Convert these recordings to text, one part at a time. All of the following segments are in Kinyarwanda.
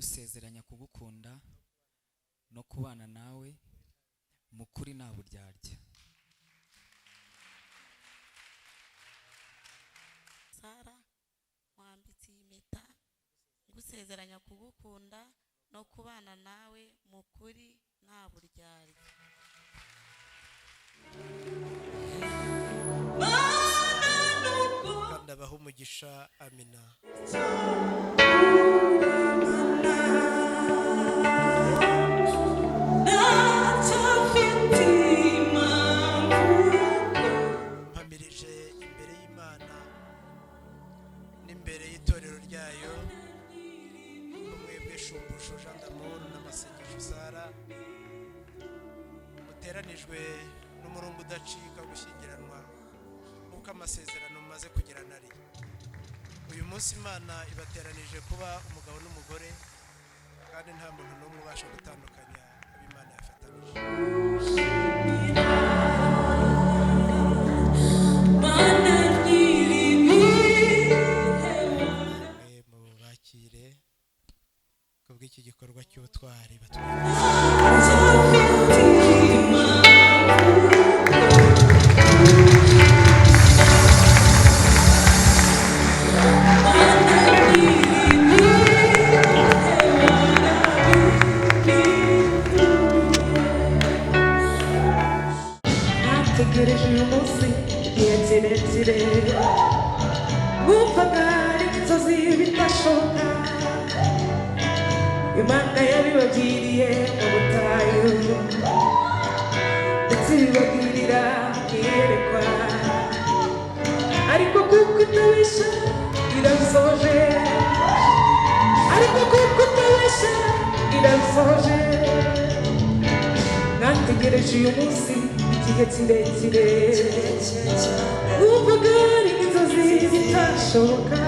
Kugusezeranya kugukunda no kubana nawe mu kuri nta buryarya. Sara, mwambitse iyi mpeta, ngusezeranya kugukunda no kubana nawe mu kuri nta buryarya. Kandi abaha umugisha. Amina. Mpamirije imbere y'Imana n'imbere y'itorero ryayo ko mwebwe Shumbusho Jean d'Amour n'Amasengesho Sara muteranijwe n'umurungo udacika gushyingiranwa nk'uko amasezerano mumaze kugirana ari. Uyu munsi Imana ibateranije kuba umugabo n'umugore, kandi nta muntu n'umwe ubasha gutandukanya abo Imana yafatanije. Mwe mubakire kubw'iki gikorwa cy'ubutwari batweretse. Nategereje uyu munsi igihe kirekire, numvaga ari inzozi bidashoboka. Imana yabibabwiriye mu butayu, ndetse ibibabwirira mu iyerekwa, ariko kuko itabesha irabisohoje, ariko kuko itabesha irabisohoje. Nategereje uyu munsi igihe kirekire, numvaga ari inzozi zitashoboka.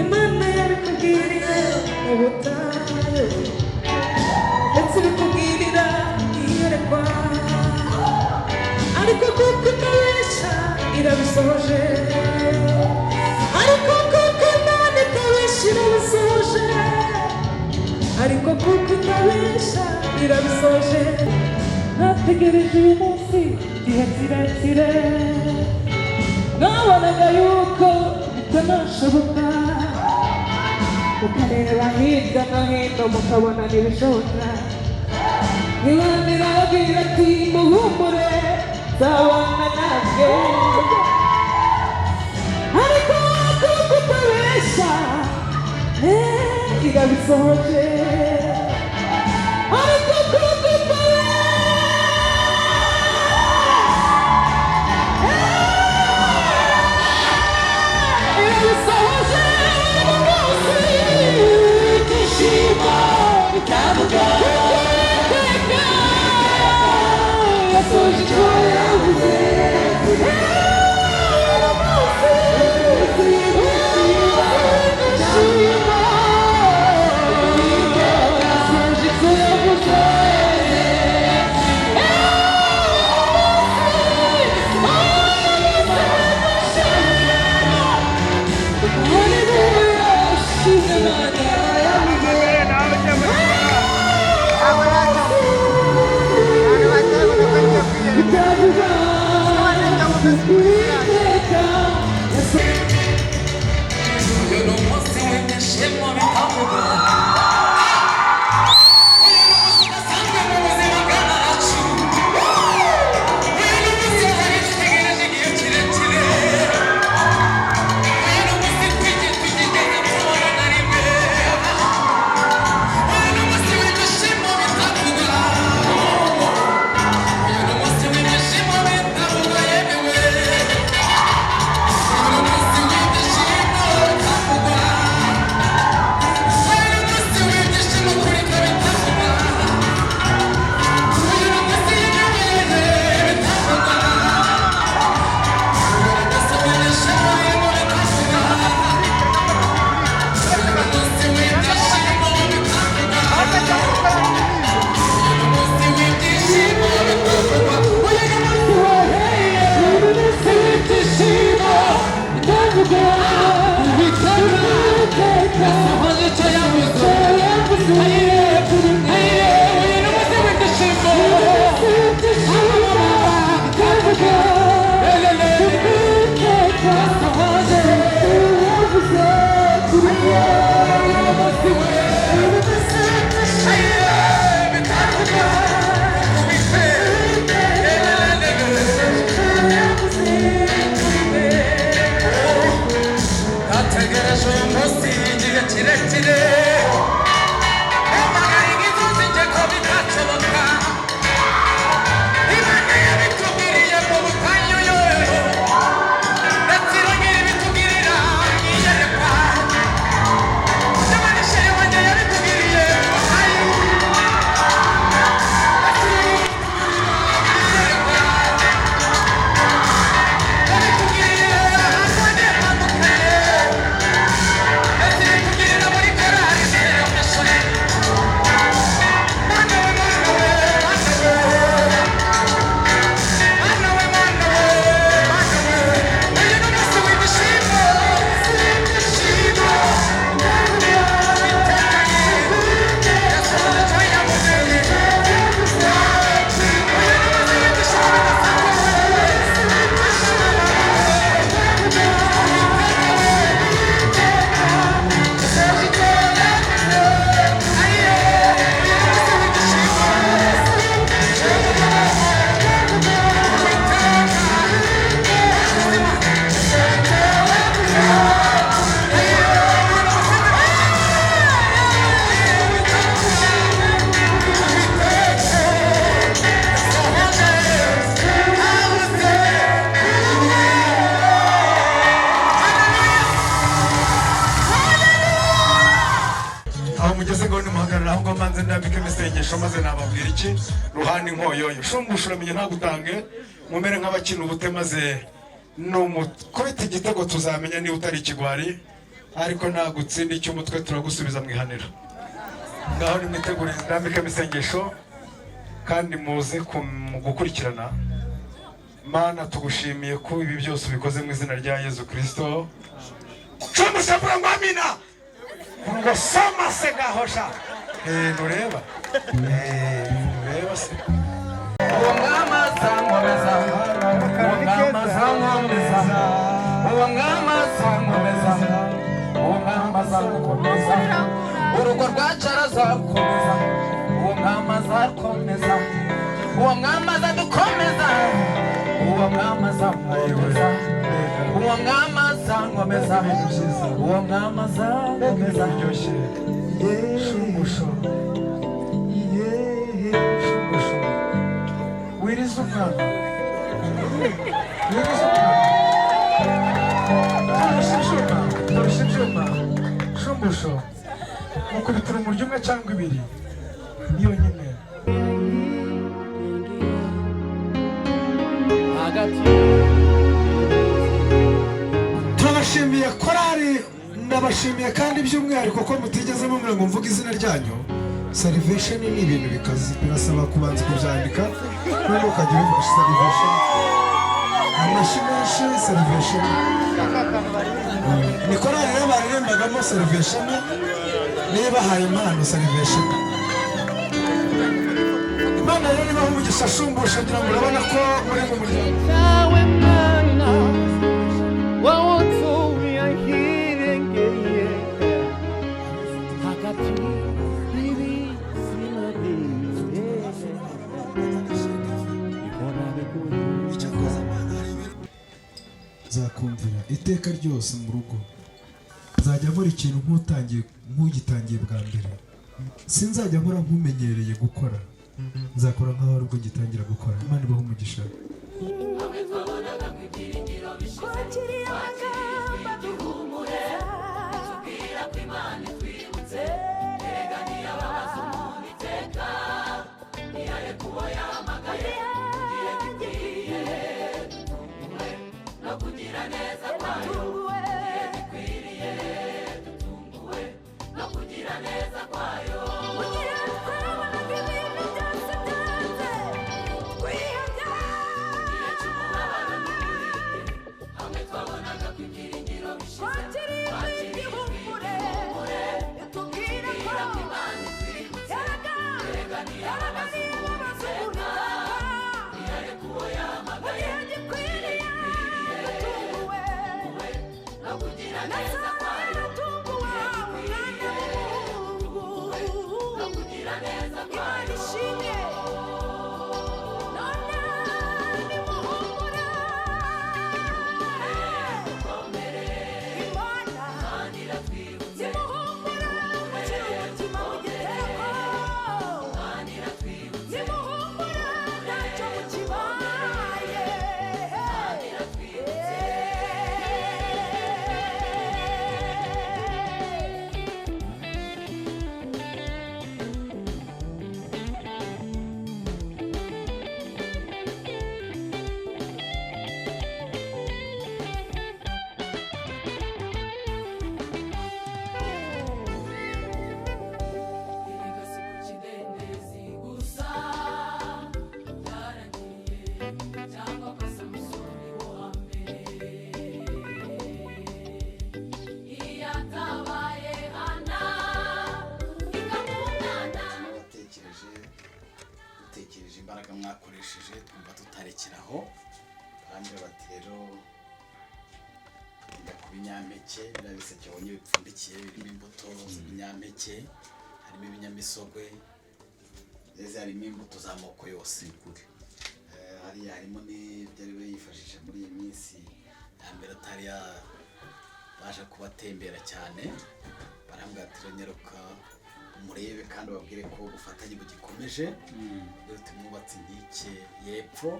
Imana yabikubwiriye mu butayu, ndetse ibikubwirira iyerekwa, ariko kuko itabesha irabisohoje, ariko kuko Imana itabesha irabisohoje, ariko kuko itabesha irabisoje. Nategereje uyu munsi igihe kirekire, nabonaga yuko bitanashoboka, ukareba hirya no hino mukabona ntibishoboka. Imana irababwira ati muhumure nzabana natwe, ariko kuko itabesha irabisohoje, ariko kuko itabesha irabisohoje. Umunsi ibyishimo bitavuga, Uwiteka yasoje icyo yavuze. Umunsi ibyishimo yasoje icyo yavuze. Haleluya, shimwe Imana. Nategereje uyu munsi igihe kirekire, numvaga ari nk'inzozi njye ko bitashoboka. Imana yabitubwiriye mu butayu yoyo, ndetse irongera ibitubwirira mu iyerekwa. N'abanishere wanjye yabitubwiriye mu butayu, ndetse irongera ibitubwirira mu iyerekwa. Yabitubwiriye ahantu hagiye hatandukanye, ndetse ibitubwirira muri korali ziremeshe. Mana we, Mana we, Mana we. Mana we, Mana we, Mana we. Uyu ni umunsi w'ibyishimo, ibyishimo. Uwiteka yasohoje icyo yavuze. Uyu ni umunsi w'ibyishimo bidasanzwe. Yasohoje icyo yavuze. Ayiye, uyu ni umunsi w'ibyishimo. Aho mugeze ngo nimuhagarara aho ngo mbanze ndambike imisengesho, maze nababwira iki ruhande inkoyoyo shumbusha, uramenye ntagutange, mumere nk'abakina ubute, maze numukubita igitego tuzamenya niba utari ikigwari, ariko nagutsinda icy'umutwe turagusubiza mu ihaniro. Ngaho nimwitegure ndambike imisengesho kandi muze mu gukurikirana. Mana, tugushimiye ko ibi byose ubikoze mu izina rya Yezu Kristo. Shumbusha, mvuga ngo amina, ngo soma se gahosha. Ntureba, ntureba se. Uwo mwami azankomeza, uwo mwami azankomeza, uwo mwami azankomeza, uwo mwami azagukomeza, urugo rwacu arazarukomeza, uwo mwami azarukomeza, uwo mwami azadukomeza, uwo mwami azankomeza, uwo mwami azankomeza, uwo mwami azankomeza. Biryoshye shumbusho, yeee shumbusho, wiriza umwana, wiriza umwana, turusha ibyuma, turusha ibyuma. Shumbusho, mukubitira umuryo umwe cyangwa ibiri yonyine. Turabashimiye korali, ndabashimiye kandi by'umwihariko ko mutigeze mumenya ngo mvuge izina ryanyu. Salvation ni ibintu bikaze, birasaba kubanza kubyandika noneho ukajya ubifasha. Salvation, amashyi menshi. Salvation ni korali rero baririmbagamo Salvation, niyo bahaye impano Salvation. Imana rero ibaha umugisha. Shumbusha, ngira ngo urabona ko muri mu muryango. Cyawe Mana, wowe utuye ahirengeye hagati y'ibitsina bibiri bihora biguhiga. Nzakumvira iteka ryose mu rugo, nzajya nkora ikintu nk'utangiye, nk'ugitangiye bwa mbere. Sinzajya nkora nk'umenyereye gukora, nzakora nk'aho aribwo ngitangira gukora. Imana ibahe umugisha. Twakiriye amagambo aduhumuriza, tubwira ko Imana itwibutse. Erega ntiyababaza umuntu iteka, ntiyareka uwo yahamagaye igihe gikwiye. Dutunguwe no kugira neza kwayo, igihe gikwiriye. Dutunguwe no kugira neza kwayo. Mu gihe twabonaga ibintu byose byanze, twihebye, igihe cy'umubabaro n'uburibwe, hamwe twabonaga ko ibyiringiro bishize, twakiriye ijwi ry'ihumure itubwira ko Imana itwibutse. erega Erega erega ntiyababaza ntiyababaza umuntu umuntu iteka, iteka. Barekeraho barambwira bati rero enda ku binyampeke, biriya biseke wabonye bipfundikiye birimo imbuto z'ibinyampeke, harimo ibinyamisogwe, ndetse harimo imbuto z'amoko yose. Hariya harimo n'ibyo ari we yifashisha muri iyi minsi ya mbere atari yabasha kubatembera cyane. Barambwira ati rero nyaruka umurebe kandi ubabwire ko ubufatanye bugikomeje. Rero tumwubatse inkike y'epfo,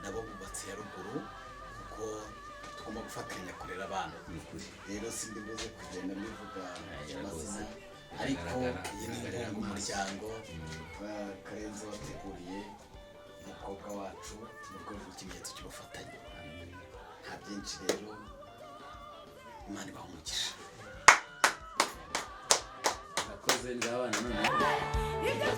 nabo bubatse iya ruguru, kuko tugomba gufatanya kurera abana. Rero sindi buze kugenda mbivuga amazina, ariko iyi ni inkunga umuryango wa Karenzi wateguriye umukobwa wacu mu rwego rw'ikimenyetso cy'ubufatanye. Nta byinshi rero, Imana ibaha umugisha. Murakoze, nzabana noneho. Ibyo